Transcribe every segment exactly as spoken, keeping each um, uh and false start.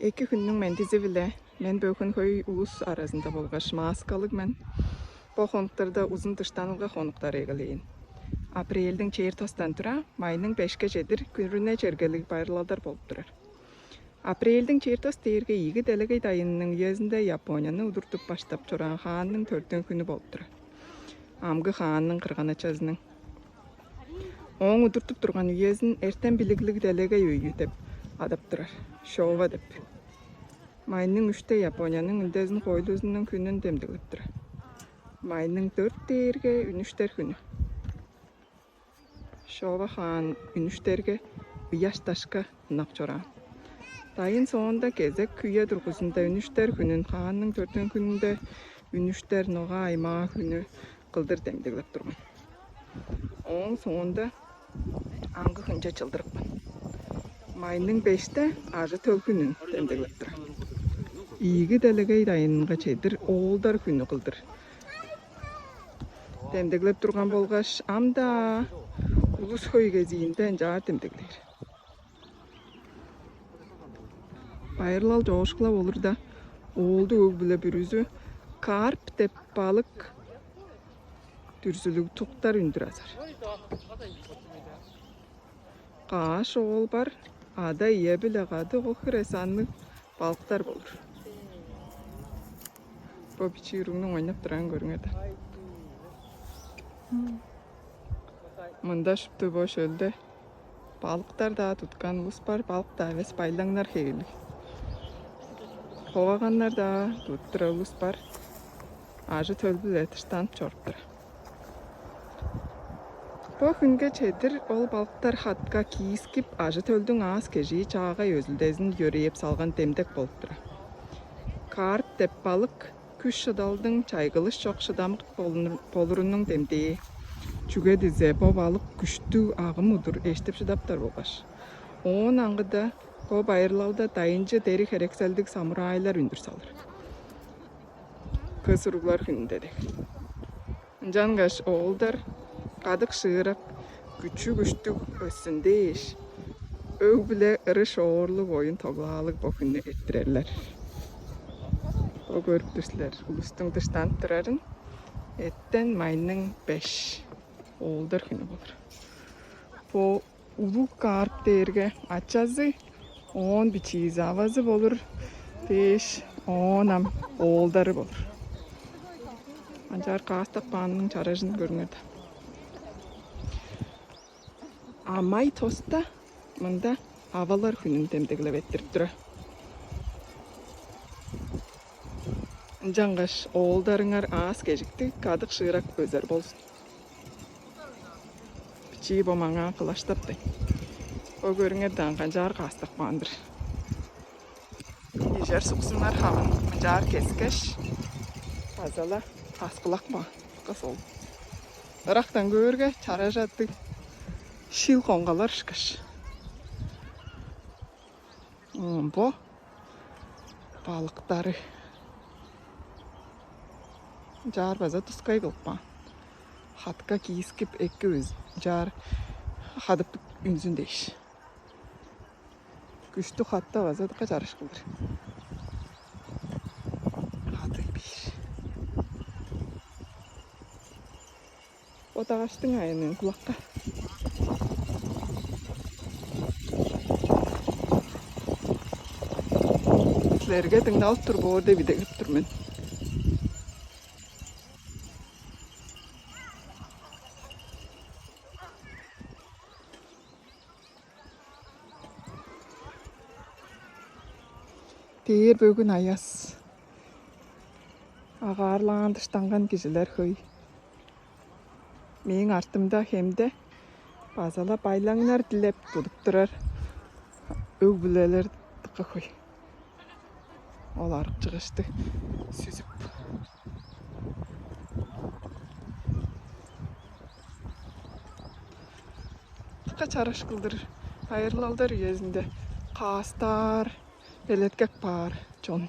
Эки хүннүң мендизи-биле. Мен бөгүн хөй улус аразында болгаш маскалыг мен. Бо хонуктарда узун дыштанылга хонуктары эгелээн. Апрельдиң чер тостан тура майның бешке чедир күрүне чергелиг байырлалдар болуп турар. Апрельдиң чер тос дээрге ийиги делегей дайынының үезинде Японияны удуртуп баштап чораан хаанның төрдүң хүнү болуп турар. Амгы хаанның кырган-ачазының. Ооң удуртуп турган үезин эртем билиглиг делегей өйү деп адап турар. Шова деп. Майның үште Японияның үндезин хоойлузунуң хүнүн демдеглеп турар. Майның дөрт дээрге үнүштер хүнү. Шова хаан үнүштерге ыяш-дашка ынак чораан. Дайын соонда кезек үе дургузунда үнүштер хүнүн, хаанның төрдүң хүнүнде үнүштер нога аймаа хүнү кылдыр демдеглеп турган. Ооң соонда аңгы хүнче чылдырыпкан. Майның беште ажы-төл хүнүн демдеглеп турар. Ийиги делегей дайынынга чедир оолдар хүнү кылдыр демдеглеп турган болгаш, ам-даа улус хөй кезиинде ынчаар демдеглээр. Байырлал чоокшулап олурда, оолдуг өг-бүле бүрүзү карп деп балык дүрзүлүг туктар үндүр азар. Каш оол бар, ада-ие-биле кады ол хире санныг балыктар болур. Бо бичии уругнуң ойнап турарын көрүңер даан. Мында шупту бо шөлде балыктар-даа туткан улус бар, балык-даа эвес, байлаңнар хевирлиг. Ховаганнар-даа тудуп турар улус бар. Ажы-төл-биле дыштанып чоруп турар. Бо хүнге чедир ол балыктар хатка киискип, ажы-төлдүң аас-кежии чаагай өзүлдезин йөрээп салган демдек болуп турар. Карп деп балык күш-шыдалдың чайгылыш чок шыдамык болурунуң демдээ. Чүге дизе бо балык күштүг, агым удур эштип шыдаптар болгаш, оон аңгыда бо байырлалда дайынчы дери херекселдиг самурайлар үндүр салыр. Кыс уруглар хүнүнде дег. Ынчангаш оолдар кадык шыырак, күчү-күштүг өссүн дээш, өг-бүле ырыш оорлуг, оюн-тоглаалыг бо хүннү эрттирерлер. Бо көрүп тур силер улустуң дыштанып турарын. Эртен майның беш оолдар хүнү болур. Бо улуг каарып дээрге ачазы, оон бичиизи авазы болур дээш, оон ам оолдары болур. Анчаар каастап каанының чаражын көрүңер даан. А май тоста мында авалар хүнүн демдеглеп эрттирип турар. Ынчангаш оолдарыңар аас-кежиктиг, кадык-шыырак өзер болзун. Бичии бо маңаа кылаштап дег. Бо көрүңер даан, канчаар каастап каан-дыр. Ижер суксуннар хавын мынчаар кескеш, база-ла аскылап каан. Кыс ол. Ырактан көөрге, чаражы аттыг шил коңгалар ышкаш. Бо балыктары ынчаар база тускай кылып каан. Хатка киискип, эки үз ынчаар хадып үнзүн дээш. Күштүг хатта база дыка чарыш кылдыр. Хадыг бээр. Бодагаштың айының кулакка. Силерге дыңналып тур боор деп идегип тур мен. Дээр бөгүн аяс. Агаарлаан, дыштанган кижилер хөй. Мээң артымда хемде база-ла байлаңнар дилеп тудуп турар өг-бүлелер дыка хөй. Ол арыкчыгышты сүзүп, дыка чараш кылдыр. Байырлалдар үезинде каастаар, белеткеп каар чон.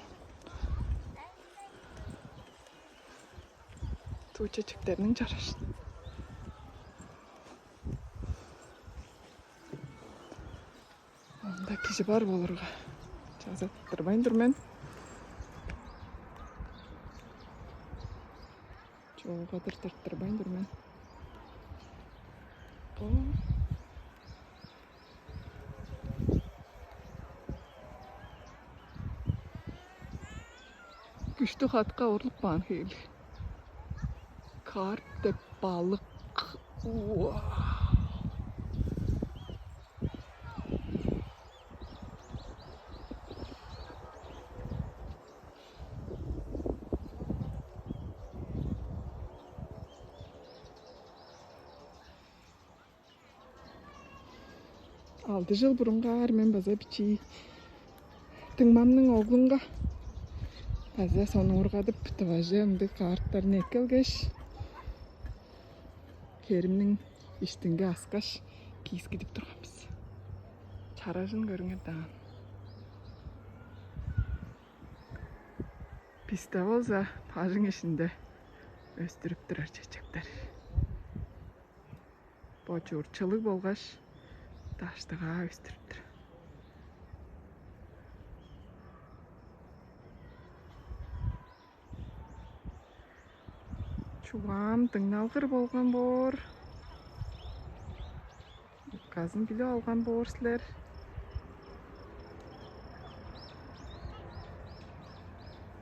Туу чечектерниң чараш. Ында кижи бар болурга, Аза тырттырбайн тур мен. Чоокадыр тырттырбайн тур мен. О. Күштүг хатка орлуп каан хевирлиг. Карп деп балык. Уа. Алды чыл бурунгаар мен база бичии дуңмамның оглунга база сонуургадып, Тываже ындыг карптарны эккелгеш, херимниң иштинге аскаш, киискидип турган бис. Чаражын көрүңер даан. Бисте болза бажың иштинде өстүрүп турар чечектер. Бо чуртчулуг болгаш даштыгаа өстүрүп тур. Чугаам дыңналгыр болган боор. Указын билип алган боор силер.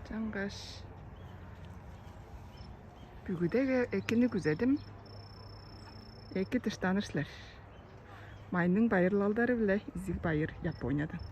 Чаңгаш бүгүдеге экини күзедим. Эки дыштаныр силер. Майның байырлалдары-биле изиг байыр Япониядан.